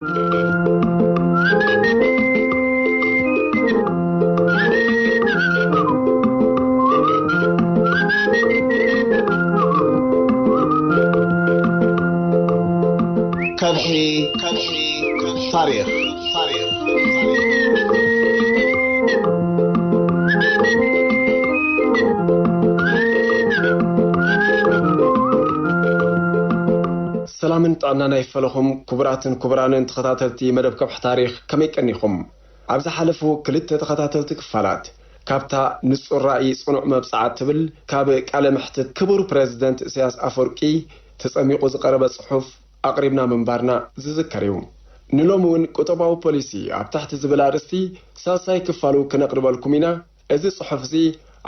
ከብሒ ከብሒ ታሪኽ ታሪኽ ሰላምን ጥዕናን ኣይፈለኹም ክቡራትን ክቡራንን ተኸታተልቲ መደብ ከብሒ ታሪኽ፣ ከመይ ቀኒኹም? ኣብ ዝሓለፉ ክልተ ተኸታተልቲ ክፋላት፣ ካብታ ንጹር ራእይ ጽኑዕ መብጽዓ ትብል ካብ ቃለ መሕትት ክቡር ፕረዚደንት ኢሳያስ ኣፈወርቂ ተጸሚቑ ዝቐረበ ጽሑፍ ኣቕሪብና ምንባርና ዝዝከር እዩ። ንሎሚ እውን ቁጠባዊ ፖሊሲ ኣብ ታሕቲ ዝብል ኣርእስቲ ሳልሳይ ክፋሉ ክነቕርበልኩም ኢና። እዚ ጽሑፍ እዚ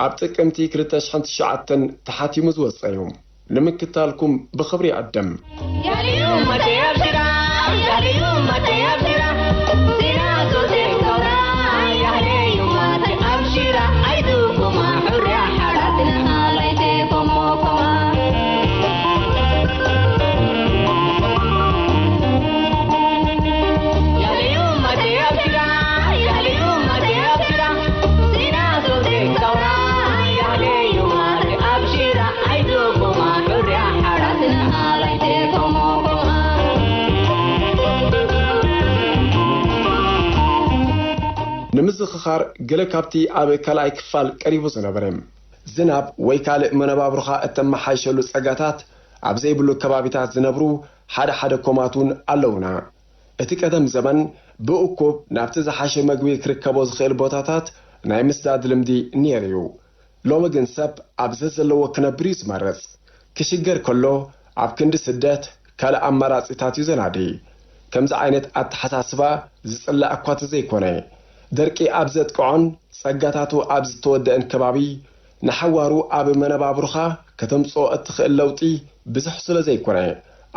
ኣብ ጥቅምቲ ክልተ ሽሕን ትሽዓተን ተሓቲሙ ዝወጸ እዩ። ንምክታልኩም ብኽብሪ ይዕድም። ንምዝኽኻር ገለ ካብቲ ኣብ ካልኣይ ክፋል ቀሪቡ ዝነበረ፣ ዝናብ ወይ ካልእ መነባብሮኻ እተመሓይሸሉ ጸጋታት ኣብ ዘይብሉ ከባቢታት ዝነብሩ ሓደ ሓደ ኮማት እውን ኣለዉና። እቲ ቀደም ዘመን ብእኩብ ናብቲ ዝሓሸ መግቢ ክርከቦ ዝኽእል ቦታታት ናይ ምስዳድ ልምዲ ነይሩ እዩ። ሎሚ ግን ሰብ ኣብ ዘዘለዎ ክነብር እዩ ዝመርጽ። ክሽገር ከሎ ኣብ ክንዲ ስደት ካልእ ኣማራጺታት እዩ ዘናዲ። ከምዚ ዓይነት ኣተሓሳስባ ዝጽላእ እኳ ተዘይኮነ፣ ደርቂ ኣብ ዘጥቅዖን ጸጋታቱ ኣብ ዝተወደአን ከባቢ ንሓዋሩ ኣብ መነባብሮኻ ከተምጽኦ እትኽእል ለውጢ ብዙሕ ስለ ዘይኮነ፣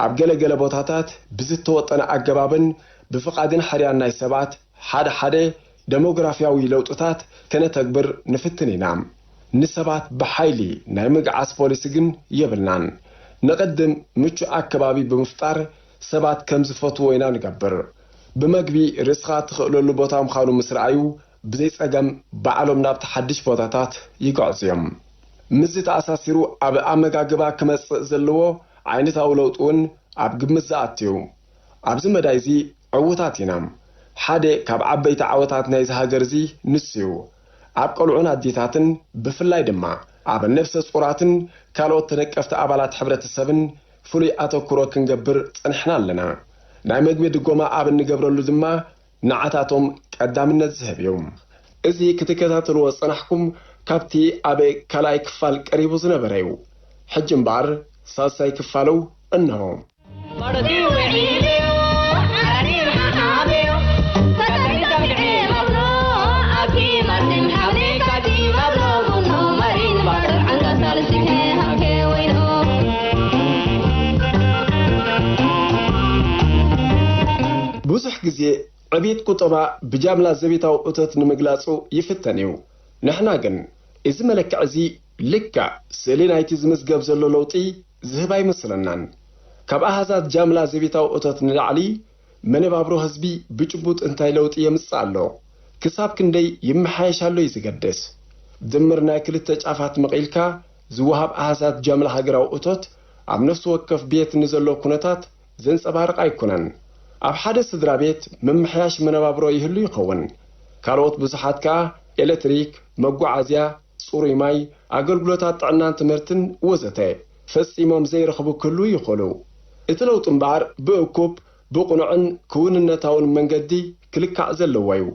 ኣብ ገለ ገለ ቦታታት ብዝተወጠነ ኣገባብን ብፍቓድን ሕርያን ናይ ሰባት ሓደ ሓደ ደሞግራፍያዊ ለውጥታት ከነተግብር ንፍትን ኢና። ንሰባት ብሓይሊ ናይ ምግዓዝ ፖሊሲ ግን የብልናን። ንቕድም ምቹእ ኣከባቢ ብምፍጣር ሰባት ከም ዝፈትዎ ኢና ንገብር። ብመግቢ ርእስኻ ትኽእለሉ ቦታ ምዃኑ ምስ ረኣዩ ብዘይ ጸገም ባዕሎም ናብቲ ሓድሽ ቦታታት ይግዕዙ እዮም። ምስዚ ተኣሳሲሩ ኣብ ኣመጋግባ ክመጽእ ዘለዎ ዓይነታዊ ለውጢ እውን ኣብ ግምት ዝኣቱ እዩ። ኣብዚ መዳይ እዚ ዕዉታት ኢና። ሓደ ካብ ዓበይቲ ዓወታት ናይዚ ሃገር እዚ ንሱ እዩ። ኣብ ቆልዑን ኣዴታትን ብፍላይ ድማ ኣብ ነፍሰ ጹራትን ካልኦት ተነቀፍቲ ኣባላት ሕብረተሰብን ፍሉይ ኣተኩሮ ክንገብር ጸኒሕና ኣለና። ናይ መግቢ ድጎማ ኣብ እንገብረሉ ድማ ንዓታቶም ቀዳምነት ዝህብ እዩ። እዚ ክትከታተልዎ ዝጸናሕኩም ካብቲ ኣብ ካልኣይ ክፋል ቀሪቡ ዝነበረ እዩ። ሕጂ እምበኣር ሳልሳይ ክፋሉ እንሆ። ብዙሕ ግዜ ዕብየት ቁጠባ ብጃምላ ዘቤታዊ እቶት ንምግላጹ ይፍተን እዩ። ንሕና ግን እዚ መለክዒ እዚ ልክዕ ስእሊ ናይቲ ዝምዝገብ ዘሎ ለውጢ ዝህብ ኣይመስለናን። ካብ ኣሃዛት ጃምላ ዘቤታዊ እቶት ንላዕሊ መነባብሮ ህዝቢ ብጭቡጥ እንታይ ለውጢ የምጽእ ኣሎ? ክሳብ ክንደይ ይመሓየሽ ኣሎ እዩ ዝገድስ። ድምር ናይ ክልተ ጫፋት መቒልካ ዝወሃብ ኣሃዛት ጃምላ ሃገራዊ እቶት ኣብ ነፍሲ ወከፍ ቤት ንዘሎ ኩነታት ዘንጸባርቕ ኣይኮነን። ኣብ ሓደ ስድራ ቤት ምምሕያሽ መነባብሮ ይህሉ ይኸውን። ካልኦት ብዙሓት ከኣ ኤለትሪክ፣ መጓዓዝያ፣ ጽሩይ ማይ፣ ኣገልግሎታት ጥዕናን ትምህርትን ወዘተ ፈጺሞም ዘይረኽቡ ክህልዉ ይኽእሉ። እቲ ለውጢ እምበኣር ብእኩብ፣ ብቕኑዕን ክውንነታውን መንገዲ ክልካዕ ዘለዎ እዩ።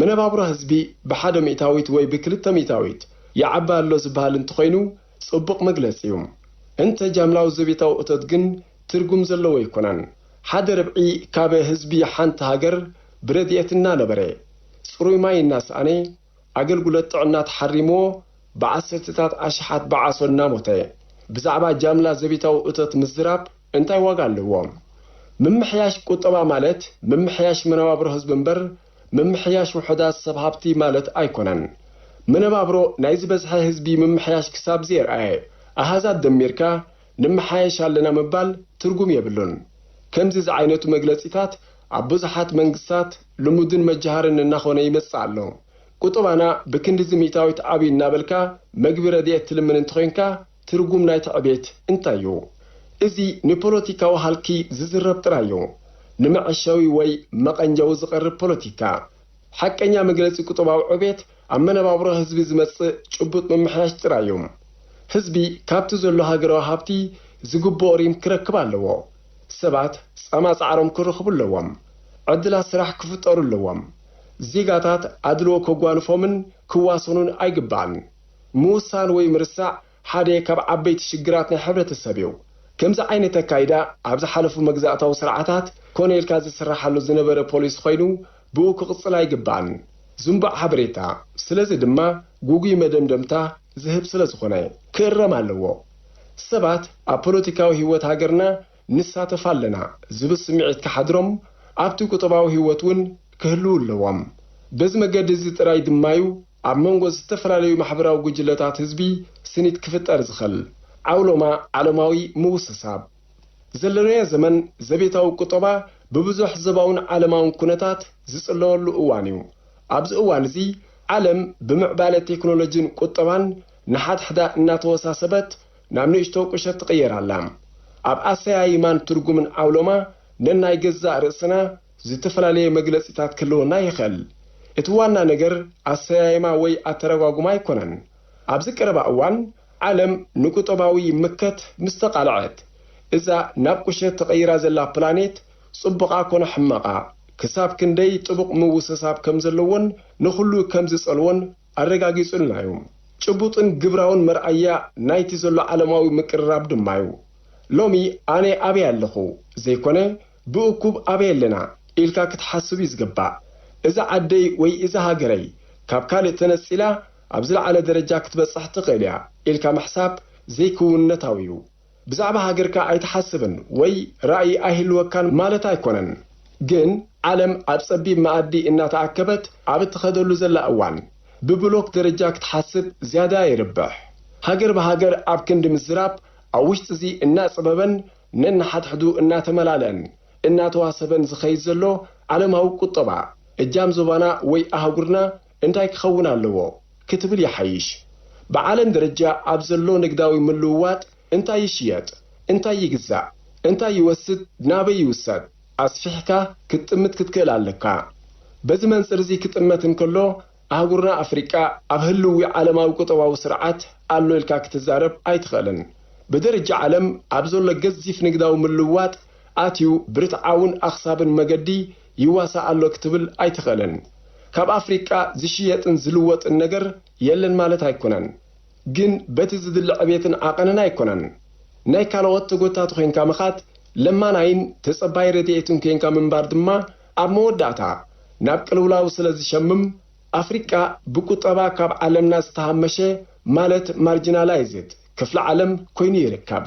መነባብሮ ህዝቢ ብሓደ ሚእታዊት ወይ ብክልተ ሚእታዊት ይዓቢ ኣሎ ዝበሃል እንተኾይኑ ጽቡቕ መግለጺ እዩ። እንተ ጃምላዊ ዘቤታዊ እቶት ግን ትርጉም ዘለዎ ኣይኮነን። ሓደ ርብዒ ካብ ህዝቢ ሓንቲ ሃገር ብረድኤት እናነበረ፣ ጽሩይ ማይ እናሰኣነ፣ ኣገልግሎት ጥዕና ተሓሪምዎ ብዓሰርተታት ኣሽሓት ብዓሶ እናሞተ፣ ብዛዕባ ጃምላ ዘቤታዊ እቶት ምዝራብ እንታይ ዋጋ ኣለዎ? ምምሕያሽ ቁጠባ ማለት ምምሕያሽ መነባብሮ ህዝቢ እምበር ምምሕያሽ ውሑዳት ሰብ ሃብቲ ማለት ኣይኮነን። መነባብሮ ናይ ዝበዝሐ ህዝቢ ምምሕያሽ ክሳብ ዘየርኣየ ኣሃዛት ደሚርካ ንመሓየሽ ኣለና ምባል ትርጉም የብሉን። ከምዚ ዝዓይነቱ መግለጺታት ኣብ ብዙሓት መንግስታት ልሙድን መጃሃርን እናኾነ ይመጽእ ኣሎ። ቁጠባና ብክንድዚ ሚእታዊት ዓብዩ እናበልካ መግቢ ረድኤት ትልምን እንተኾይንካ፣ ትርጉም ናይቲ ዕቤት እንታይ እዩ? እዚ ንፖለቲካዊ ሃልኪ ዝዝረብ ጥራይ እዩ። ንመዐሸዊ ወይ መቐንጀዊ ዝቐርብ ፖለቲካ። ሓቀኛ መግለጺ ቁጠባዊ ዕቤት ኣብ መነባብሮ ህዝቢ ዝመጽእ ጭቡጥ ምምሕያሽ ጥራይ እዩ። ህዝቢ ካብቲ ዘሎ ሃገራዊ ሃብቲ ዝግብኦ ሪም ክረክብ ኣለዎ። ሰባት ጻማ ጻዕሮም ክረኽቡ ኣለዎም። ዕድላት ስራሕ ክፍጠሩ ኣለዎም። ዜጋታት ኣድልዎ ከጓንፎምን ክዋሰኑን ኣይግባእን። ምውሳን ወይ ምርሳዕ ሓደ ካብ ዓበይቲ ሽግራት ናይ ሕብረተሰብ እዩ። ከምዚ ዓይነት ኣካይዳ ኣብ ዝሓለፉ መግዛእታዊ ስርዓታት ኮነ ኢልካ ዝስርሓሉ ዝነበረ ፖሊሲ ኮይኑ ብኡ ክቕጽል ኣይግባእን። ዝንቡዕ ሓበሬታ፣ ስለዚ ድማ ግጉይ መደምደምታ ዝህብ ስለ ዝኾነ ክእረም ኣለዎ። ሰባት ኣብ ፖለቲካዊ ህይወት ሃገርና ንሳተፍ ኣለና ዝብል ስምዒት ክሓድሮም ኣብቲ ቁጠባዊ ህይወት እውን ክህልዉ ኣለዎም። በዚ መገዲ እዚ ጥራይ ድማዩ ኣብ መንጎ ዝተፈላለዩ ማሕበራዊ ጉጅለታት ህዝቢ ስኒት ክፍጠር ዝኽእል። ዓውሎማ ዓለማዊ ምውስሳብ። ዘለናዮ ዘመን ዘቤታዊ ቁጠባ ብብዙሕ ዞባውን ዓለማውን ኩነታት ዝጽለወሉ እዋን እዩ። ኣብዚ እዋን እዚ ዓለም ብምዕባለ ቴክኖሎጂን ቁጠባን ንሓድሕዳ እናተወሳሰበት ናብ ንእሽቶ ቁሸት ትቕየር ኣላ። ኣብ ኣሰያይማን ትርጉምን ዓውሎማ ነናይ ገዛእ ርእስና ዝተፈላለየ መግለጺታት ክህልወና ይኽእል። እቲ ዋና ነገር ኣሰያይማ ወይ ኣተረጓጉማ ኣይኮነን። ኣብዚ ቀረባ እዋን ዓለም ንቁጠባዊ ምከት ምስ ተቓልዐት፣ እዛ ናብ ቁሸት ተቐይራ ዘላ ፕላኔት ጽቡቓ ኮነ ሕማቓ፣ ክሳብ ክንደይ ጥቡቕ ምውስሳብ ከም ዘለዎን ንኹሉ ከም ዝጸልዎን ኣረጋጊጹልና እዩ። ጭቡጥን ግብራውን መርኣያ ናይቲ ዘሎ ዓለማዊ ምቅርራብ ድማ እዩ። ሎሚ ኣነ ኣበይ ኣለኹ ዘይኮነ፣ ብእኩብ ኣበይ ኣለና ኢልካ ክትሓስብ እዩ ዝግባእ። እዛ ዓደይ ወይ እዛ ሃገረይ ካብ ካልእ ተነጺላ ኣብ ዝለዓለ ደረጃ ክትበጽሕ ትኽእል እያ ኢልካ ምሕሳብ ዘይክውንነታዊ እዩ። ብዛዕባ ሃገርካ ኣይትሓስብን ወይ ራእይ ኣይህልወካን ማለት ኣይኮነን። ግን ዓለም ኣብ ጸቢብ መኣዲ እናተኣከበት ኣብ እትኸደሉ ዘላ እዋን፣ ብብሎክ ደረጃ ክትሓስብ ዝያዳ ይርብሕ። ሃገር ብሃገር ኣብ ክንዲ ምዝራብ፣ ኣብ ውሽጢ እዚ እናጸበበን ነንሓድሕዱ እናተመላለአን እናተዋሰበን ዝኸይድ ዘሎ ዓለማዊ ቁጠባ፣ እጃም ዞባና ወይ ኣህጉርና እንታይ ክኸውን ኣለዎ ክትብል ይሓይሽ። ብዓለም ደረጃ ኣብ ዘሎ ንግዳዊ ምልውዋጥ እንታይ ይሽየጥ፣ እንታይ ይግዛእ፣ እንታይ ይወስድ፣ ናበይ ይውሰድ፣ ኣስፊሕካ ክትጥምት ክትክእል ኣለካ። በዚ መንጽር እዚ ክጥመት እንከሎ፣ ኣህጉርና ኣፍሪቃ ኣብ ህልዊ ዓለማዊ ቁጠባዊ ስርዓት ኣሎ ኢልካ ክትዛረብ ኣይትኽእልን። ብደረጃ ዓለም ኣብ ዘሎ ገዚፍ ንግዳዊ ምልውዋጥ ኣትዩ ብርትዓውን ኣኽሳብን መገዲ ይዋሳእ ኣሎ ክትብል ኣይትኽእልን። ካብ ኣፍሪቃ ዝሽየጥን ዝልወጥን ነገር የለን ማለት ኣይኮነን። ግን በቲ ዝድለ ዕቤትን ዓቐንን ኣይኮነን። ናይ ካልኦት ተጎታቲ ኮይንካ ምኻድ ለማናይን ተጸባይ ረድኤትን ኮይንካ ምንባር ድማ ኣብ መወዳእታ ናብ ቅልውላው ስለ ዝሸምም፣ ኣፍሪቃ ብቁጠባ ካብ ዓለምና ዝተሃመሸ ማለት ማርጂናላይዝድ ክፍለ ዓለም ኮይኑ ይርከብ።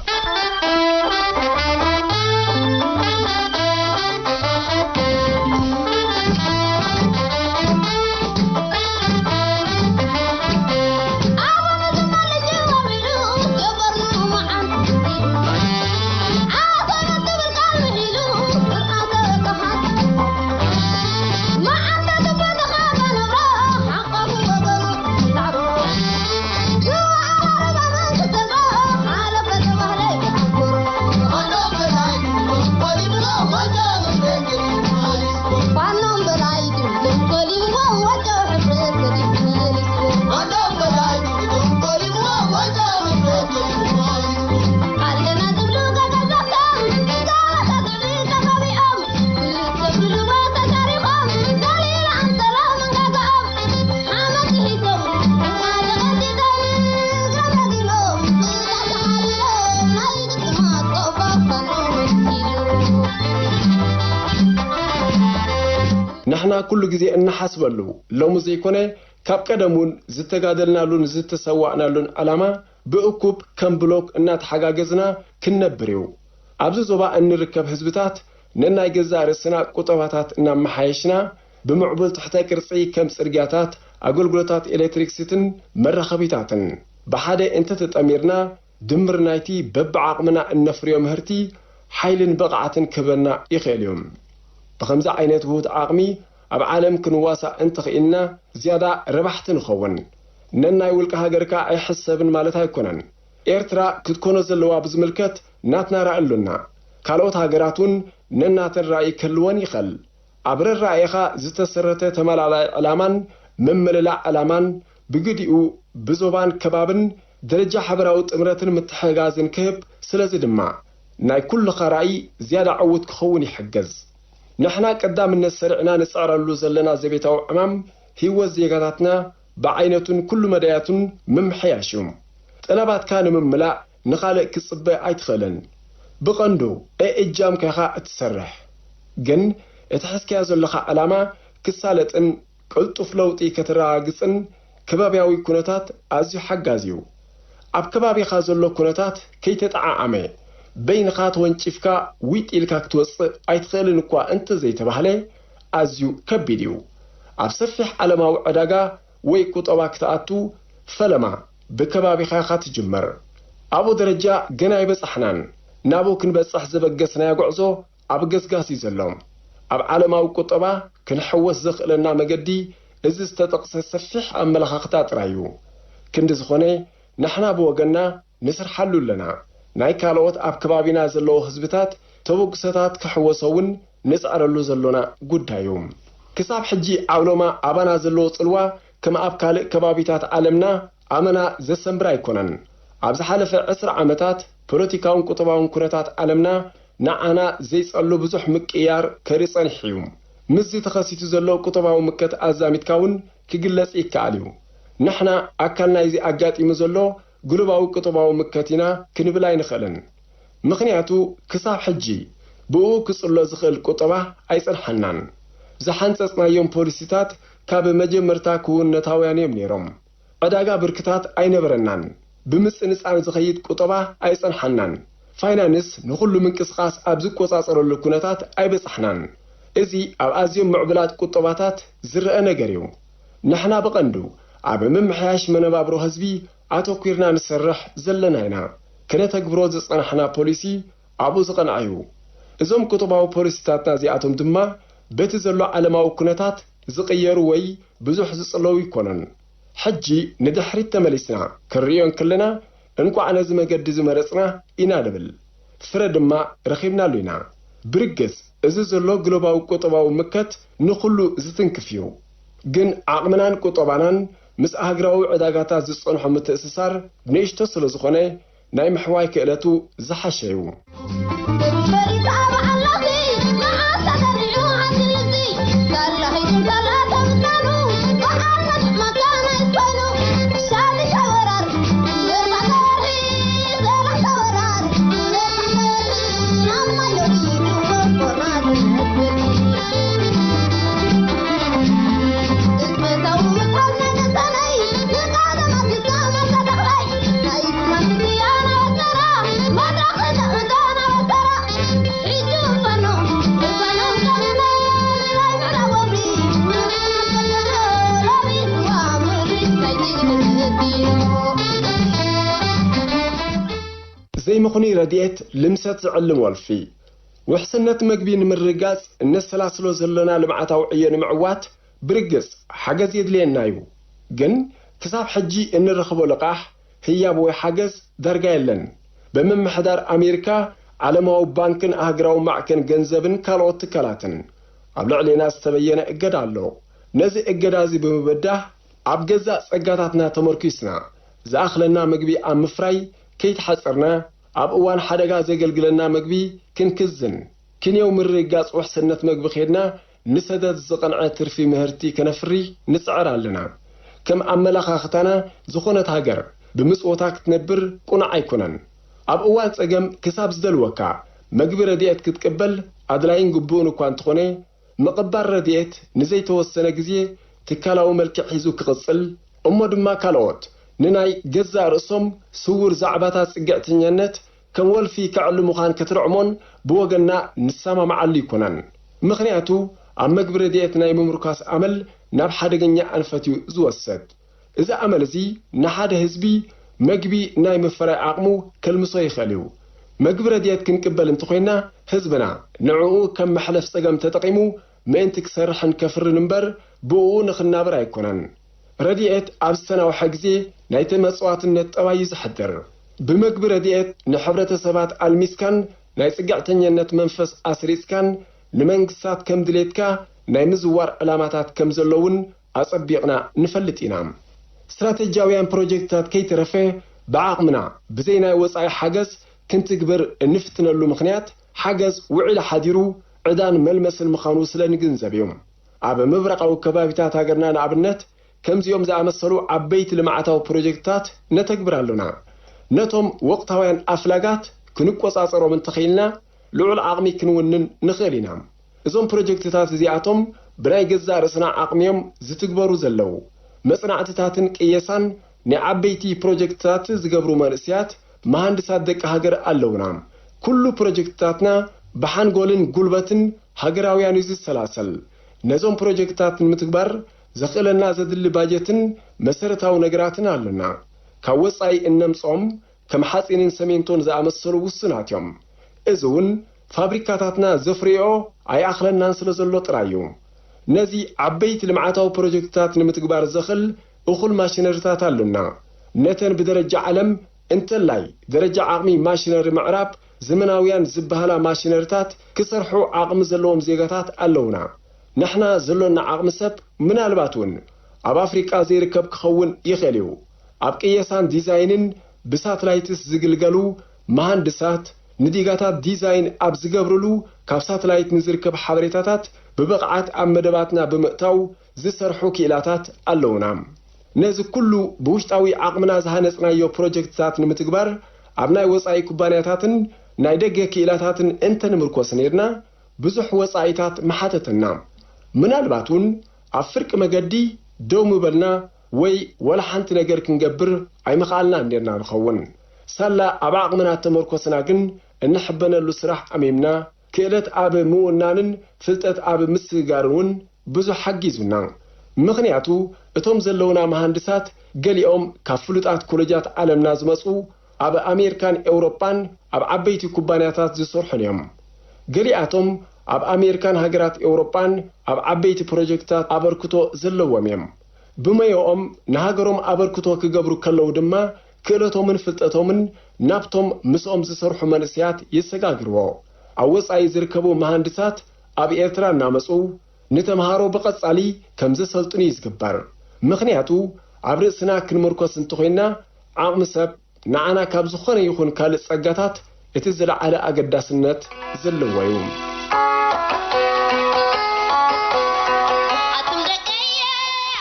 ንሕና ኩሉ ግዜ እንሓስበሉ፣ ሎሚ ዘይኮነ ካብ ቀደም እውን ዝተጋደልናሉን ዝተሰዋእናሉን ዕላማ፣ ብእኩብ ከም ብሎክ እናተሓጋገዝና ክንነብር እዩ። ኣብዚ ዞባ እንርከብ ህዝብታት ነናይ ገዛእ ርእስና ቁጠባታት እናመሓየሽና፣ ብምዕቡል ትሕተ ቅርጺ ከም ጽርግያታት፣ ኣገልግሎታት ኤሌክትሪክሲትን መራኸቢታትን ብሓደ እንተተጠሚርና፣ ድምር ናይቲ በብዓቕምና እነፍርዮ ምህርቲ ሓይልን ብቕዓትን ክህበና ይኽእል እዩ። ብኸምዚ ዓይነት ውሁድ ዓቕሚ ኣብ ዓለም ክንዋሳእ እንተኽኢልና ዝያዳ ረባሕቲ ንኸውን። ነናይ ውልቂ ሃገርካ ኣይሕሰብን ማለት ኣይኮነን። ኤርትራ ክትኮኖ ዘለዋ ብዝምልከት ናትና ራኢ ኣሎና። ካልኦት ሃገራት እውን ነናተን ራኢ ክህልወን ይኽእል። ኣብ ረራኢኻ ዝተሰረተ ተመላላኢ ዕላማን ምምልላእ ዕላማን ብግዲኡ ብዞባን ከባብን ደረጃ ሓበራዊ ጥምረትን ምትሕግጋዝን ክህብ፣ ስለዚ ድማ ናይ ኩልኻ ራኢ ዝያዳ ዕዉት ክኸውን ይሕግዝ። ንሕና ቀዳምነት ሰሪዕና ንጽዕረሉ ዘለና ዘቤታዊ ዕማም ህይወት ዜጋታትና ብዓይነቱን ኩሉ መዳያቱን ምምሕያሽ እዩ። ጠለባትካ ንምምላእ ንኻልእ ክትጽበ ኣይትኽእልን። ብቐንዱ እእጃምካ ኢኻ እትሰርሕ። ግን እቲ ሒዝካዮ ዘለኻ ዕላማ ክሳለጥን ቅልጡፍ ለውጢ ከተረጋግጽን ከባብያዊ ኩነታት ኣዝዩ ሓጋዚ እዩ። ኣብ ከባቢኻ ዘሎ ኩነታት ከይተጠዓዓመ በይንኻ ተወንጪፍካ ዊጥ ኢልካ ክትወጽእ ኣይትኽእልን እኳ እንተዘይተባህለ ኣዝዩ ከቢድ እዩ። ኣብ ሰፊሕ ዓለማዊ ዕዳጋ ወይ ቁጠባ ክትኣቱ ፈለማ ብከባቢኻ ኢኻ ትጅምር። ኣብኡ ደረጃ ገና ኣይበጻሕናን። ናብኡ ክንበጽሕ ዘበገስናዮ ጉዕዞ ኣብ ገስጋስ እዩ ዘሎ። ኣብ ዓለማዊ ቁጠባ ክንሕወስ ዘኽእለና መገዲ እዚ ዝተጠቕሰ ሰፊሕ ኣመለኻኽታ ጥራይ እዩ። ክንዲ ዝኾነ ንሕና ብወገንና ንስርሓሉ ኣለና። ናይ ካልኦት ኣብ ከባቢና ዘለዉ ህዝብታት ተበግሶታት ክሕወሶ እውን ንጽዕረሉ ዘሎና ጉዳይ እዩ። ክሳብ ሕጂ ዓውሎማ ኣባና ዘለዎ ጽልዋ ከም ኣብ ካልእ ከባቢታት ዓለምና ኣመና ዘሰንብር ኣይኮነን። ኣብ ዝሓለፈ ዕስራ ዓመታት ፖለቲካውን ቁጠባውን ኩነታት ዓለምና ንዓና ዘይጸሉ ብዙሕ ምቅይያር ከርኢ ጸኒሑ እዩ። ምስዚ ተኸሲቱ ዘሎ ቁጠባዊ ምከት ኣዛሚድካ እውን ክግለጽ ይከኣል እዩ። ንሕና ኣካል ናይዚ ኣጋጢሙ ዘሎ ግሎባዊ ቁጠባዊ ምከት ኢና ክንብል ኣይንኽእልን። ምኽንያቱ ክሳብ ሕጂ ብኡ ክጽሎ ዝኽእል ቁጠባ ኣይጸንሓናን። ዝሓንጸጽናዮም ፖሊሲታት ካብ መጀመርታ ክውንነታውያን እዮም ነይሮም። ዕዳጋ ብርክታት ኣይነበረናን። ብምጽንጻን ዝኸይድ ቁጠባ ኣይጸንሓናን። ፋይናንስ ንኹሉ ምንቅስቓስ ኣብ ዝቆጻጸረሉ ኩነታት ኣይበጻሕናን። እዚ ኣብ ኣዝዮም ምዕቡላት ቁጠባታት ዝረአ ነገር እዩ። ንሕና ብቐንዱ ኣብ ምምሕያሽ መነባብሮ ህዝቢ ኣተኲርና ንሰርሕ ዘለና ኢና። ከነተግብሮ ዝጸናሕና ፖሊሲ ኣብኡ ዝቐንዐ እዩ። እዞም ቁጠባዊ ፖሊሲታትና እዚኣቶም ድማ በቲ ዘሎ ዓለማዊ ኩነታት ዝቕየሩ ወይ ብዙሕ ዝጽለዉ ኣይኮኑን። ሕጂ ንድሕሪት ተመሊስና ክንርእዮ እንከለና፣ እንቋዕ ነዚ መገዲ ዝመረጽና ኢና ንብል። ፍረ ድማ ረኺብናሉ ኢና። ብርግጽ፣ እዚ ዘሎ ግሎባዊ ቁጠባዊ ምከት ንኹሉ ዝትንክፍ እዩ። ግን ዓቕምናን ቁጠባናን ምስ ኣህጉራዊ ዕዳጋታት ዝጸንሖ ምትእስሳር ንእሽቶ ስለ ዝኾነ፣ ናይ ምሕዋይ ክእለቱ ዝሓሸ እዩ። ዘይምኽኑይ ረድኤት ልምሰት ዝዕልም ወልፊ። ውሕስነት መግቢ ንምርግጋጽ እነሰላስሎ ዘሎና ልምዓታዊ ዕዮ ንምዕዋት ብርግጽ ሓገዝ የድልየና እዩ። ግን ክሳብ ሕጂ እንረኽቦ ልቓሕ፣ ህያብ ወይ ሓገዝ ዳርጋ የለን። ብምምሕዳር ኣሜሪካ፣ ዓለማዊ ባንክን ኣህጉራዊ ማዕከን ገንዘብን ካልኦት ትካላትን ኣብ ልዕሌና ዝተበየነ እገዳ ኣሎ። ነዚ እገዳ እዚ ብምብዳህ፣ ኣብ ገዛእ ጸጋታትና ተመርኲስና፣ ዝኣኽለና ምግቢ ኣብ ምፍራይ ከይተሓጸርና፣ ኣብ እዋን ሓደጋ ዘገልግለና ምግቢ ክንክዝን፣ ክንየው ምርግጋጽ ውሕስነት መግቢ ኬድና፣ ንሰደድ ዝቐንዐ ትርፊ ምህርቲ ከነፍሪ ንጽዕር ኣለና። ከም ኣመለኻኽታና፣ ዝኾነት ሃገር ብምጽወታ ክትነብር ቅኑዕ ኣይኮነን። ኣብ እዋን ጸገም ክሳብ ዝደልወካ መግቢ ረድኤት ክትቅበል ኣድላይን ግቡእን እኳ እንተኾነ፣ ምቕባል ረድኤት ንዘይተወሰነ ግዜ ትካላዊ መልክዕ ሒዙ ክቕጽል፣ እሞ ድማ ካልኦት ንናይ ገዛእ ርእሶም ስዉር ዛዕባታት ጽግዕተኛነት ከም ወልፊ ከዕሊ ምዃን ክትርዕሞን ብወገንና ንሰማምዓሉ ኣይኮናን። ምኽንያቱ ኣብ መግቢ ረድኤት ናይ ምምርኳስ ኣመል ናብ ሓደገኛ ኣንፈት እዩ ዝወስድ። እዚ ኣመል እዚ ንሓደ ህዝቢ መግቢ ናይ ምፍራይ ዓቕሙ ከልምሶ ይኽእል እዩ። መግቢ ረድኤት ክንቅበል እንተኾይና፣ ህዝብና ንዕኡ ከም መሕለፍ ጸገም ተጠቒሙ ምእንቲ ክሰርሕን ከፍርን እምበር፣ ብእኡ ንኽናበር ኣይኮነን። ረድኤት ኣብ ዝተናውሐ ግዜ ናይቲ መጽዋትነት ጠባይ እዩ ዘሕድር። ብመግቢ ረድኤት ንሕብረተሰባት ኣልሚስካን ናይ ጽግዕተኛነት መንፈስ ኣስሪጽካን ንመንግስታት ከም ድሌትካ ናይ ምዝዋር ዕላማታት ከም ዘለውን ኣጸቢቕና ንፈልጥ ኢና። ስትራተጂያውያን ፕሮጀክትታት ከይተረፈ ብዓቕምና ብዘይ ናይ ወጻኢ ሓገዝ ክንትግብር እንፍትነሉ ምኽንያት ሓገዝ ውዒሉ ሓዲሩ ዕዳን መልመስን ምዃኑ ስለ ንግንዘብ እዩ። ኣብ ምብራቓዊ ከባቢታት ሃገርና ንኣብነት ከምዚኦም ዝኣመሰሉ ዓበይቲ ልምዓታዊ ፕሮጀክትታት ነተግብር ኣሎና። ነቶም ወቕታውያን ኣፍላጋት ክንቆጻጸሮም እንተኽኢልና ልዑል ዓቕሚ ክንውንን ንኽእል ኢና። እዞም ፕሮጀክትታት እዚኣቶም ብናይ ገዛእ ርእስና ዓቕሚ እዮም ዝትግበሩ ዘለዉ። መጽናዕትታትን ቅየሳን ናይ ዓበይቲ ፕሮጀክትታት ዝገብሩ መንእሰያት መሃንድሳት ደቂ ሃገር ኣለዉና። ኩሉ ፕሮጀክትታትና ብሓንጎልን ጉልበትን ሃገራውያን እዩ ዝሰላሰል። ነዞም ፕሮጀክትታት ንምትግባር ዘኽእለና ዘድሊ ባጀትን መሰረታዊ ነገራትን ኣሎና። ካብ ወጻኢ እነምጽኦም ከም ሓጺንን ሰሜንቶን ዝኣመሰሉ ውሱናት እዮም። እዚ እውን ፋብሪካታትና ዘፍርዮ ኣይኣኽለናን ስለ ዘሎ ጥራይ እዩ። ነዚ ዓበይቲ ልምዓታዊ ፕሮጀክትታት ንምትግባር ዘኽእል እኹል ማሽነሪታት ኣሎና። ነተን ብደረጃ ዓለም እንተላይ ደረጃ ዓቕሚ ማሽነሪ ምዕራብ ዘመናውያን ዝበሃላ ማሽነሪታት ክሰርሑ ዓቕሚ ዘለዎም ዜጋታት ኣለዉና። ንሕና ዘሎና ዓቕሚ ሰብ ምናልባት እውን ኣብ ኣፍሪቃ ዘይርከብ ክኸውን ይኽእል እዩ። ኣብ ቅየሳን ዲዛይንን ብሳትላይትስ ዝግልገሉ መሃንድሳት ንዲጋታት ዲዛይን ኣብ ዝገብርሉ ካብ ሳትላይት ንዝርከብ ሓበሬታታት ብብቕዓት ኣብ መደባትና ብምእታው ዝሰርሑ ክኢላታት ኣለዉና። ነዚ ኩሉ ብውሽጣዊ ዓቕምና ዝሃነጽናዮ ፕሮጀክትታት ንምትግባር ኣብ ናይ ወጻኢ ኩባንያታትን ናይ ደገ ክኢላታትን እንተንምርኮስ ነይርና ብዙሕ ወጻኢታት ምሓተተና። ምናልባት እውን ኣብ ፍርቂ መገዲ ደው ምበልና ወይ ወላ ሓንቲ ነገር ክንገብር ኣይምኽኣልናን ነይርና ንኸውን። ሳላ ኣብ ዓቕምና እተመርኮስና ግን እንሕበነሉ ስራሕ ኣሚምና ክእለት ኣብ ምውናንን ፍልጠት ኣብ ምስግጋርን እውን ብዙሕ ሓጊዙና። ምኽንያቱ እቶም ዘለውና መሃንድሳት ገሊኦም ካብ ፍሉጣት ኮለጃት ዓለምና ዝመጹ ኣብ ኣሜሪካን ኤውሮጳን ኣብ ዓበይቲ ኩባንያታት ዝሰርሑን እዮም። ገሊኣቶም ኣብ ኣሜሪካን ሃገራት ኤውሮጳን ኣብ ዓበይቲ ፕሮጀክትታት ኣበርክቶ ዘለዎም እዮም። ብመዮኦም ንሃገሮም ኣበርክቶ ክገብሩ ከለዉ ድማ ክእለቶምን ፍልጠቶምን ናብቶም ምስኦም ዝሰርሑ መንእሰያት የሰጋግርዎ። ኣብ ወጻኢ ዝርከቡ መሃንድሳት ኣብ ኤርትራ እናመጹ ንተምሃሮ ብቐጻሊ ከም ዘሰልጥኑ እዩ ዝግበር። ምኽንያቱ ኣብ ርእስና ክንምርኮስ እንተኾይንና ዓቕሚ ሰብ ንዓና ካብ ዝኾነ ይኹን ካልእ ጸጋታት እቲ ዝለዓለ ኣገዳስነት ዘለዎ እዩ። ኣቱም ደቀየ፣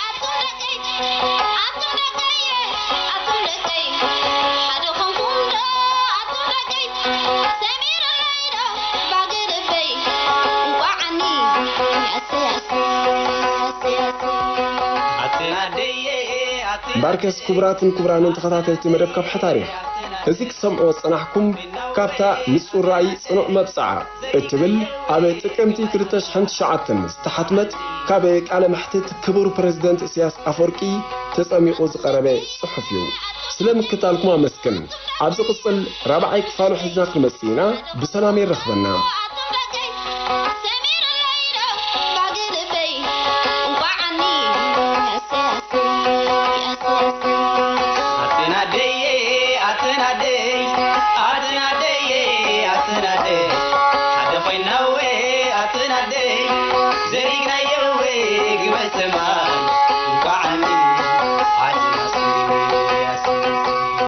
ኣቱም ደቀይ፣ ኣቱም ደቀየ፣ ኣቱም ደቀይ፣ ሓደ ኾንኩም ዶ ኣቱም ደቀይ፣ ሰሚሩለይ ዶ ባግ ልበይ፣ እንቋዕ ዓኒ፣ ኣሰይ፣ ኣሰይ፣ ኣሰይ፣ ኣሰይ። ኣትን ኣደየ፣ ኣትን ባርከስ ክቡራትን ክቡራንን ተኸታተልቲ መደብ ካብ ሕታሪ፣ እዚ ክትሰምዕዎ ዝጸናሕኩም ካብታ ንጹር ራእይ ጽኑዕ መብጽዓ እትብል ኣብ ጥቅምቲ ክልተ ሽሕን ትሽዓተን ዝተሓትመት ካብ ቃለ መሕትት ክቡር ፕረዚደንት ኢሳያስ ኣፈወርቂ ተጸሚቑ ዝቐረበ ጽሑፍ እዩ። ስለ ምክታልኩም ኣመስግን። ኣብ ዝቕጽል ራብዓይ ክፋሉ ሒዝና ክንመጽእ ኢና። ብሰላም የራኽበና።